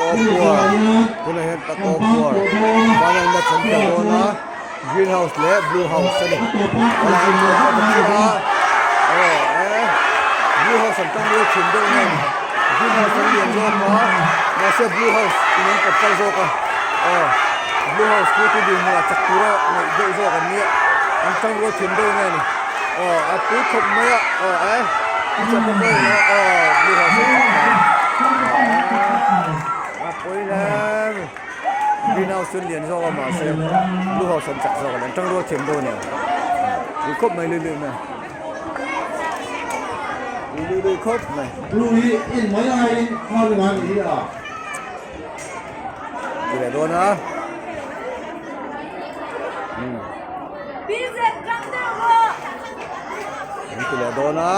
of war tunah hian tug of war final match an khelh dawn a green house leh blue house a ni helai hi chu a chiah a aw eh blue house an tang rual thin deuh nen green house an lian zawk a mahse blue house in an pawt kal zawk a aw blue house chu tui dinhmunah chak tura ngaih deuh zawk an nia an tang rual thin deuh nge ni aw a pui khawp mai a aw eh a chak bawk a aw blue house an chak a pui hle mai green house chu lian zawk a mahse blue house an chak zawk a ni an tang rual thiam deuh a ni pui khawp mai lui lui mai lui lui khawp mai blue hi in mai aiin nghal ngai ni hi a. Ti leh dawn a. An ti leh dawn a.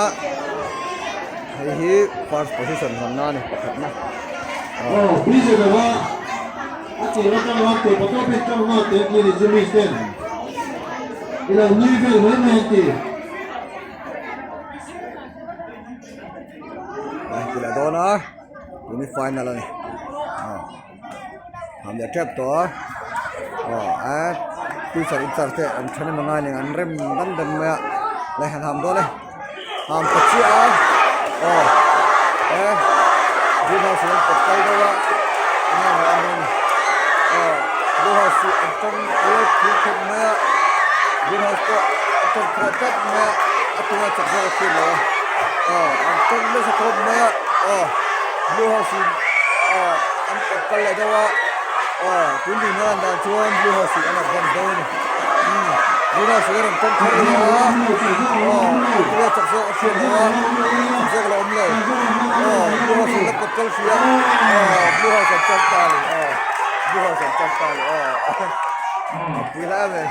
Hei hi first position hawnna a ni pakhatna. Aw BZ lova a tir atang a tawp a tawpin tang nghal teh tih a ni Jimmy ten i lo nui vel mai mai an ti. An ti leh dawn a. Tuni final a ni aw ham leh tep tawh a aw a teacher in charge te an then em angai nen an rem dan dan mai a le han ham dawn e ham ta chiah a aw e green house hi an pawt kal deuh a enge maw a awm aw blue house hi an tawng rual thur khawp mai a green house pawh a tawng thawh tlat mai a a tunga chak zawk a thlir lo a aw an tawng nasa khawp mai a. Aw blue house in aw an pawt kal leh deuh a aw tun ding hian dan chuan blue house in an advance dawn a ni umm blue house in a rawn tawng thar leh a aw tia chak zawk a hriat loh a chak zawk a la awm lo aw blue house in a pawt kal hrih a aw blue house an chak ta a ni aw blue house an chak ta a ni aw a pui lai em e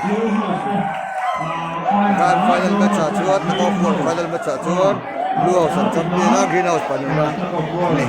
grand final match ah chuan final match ah chuan. Blue house an champion a green house pahnihna a ni.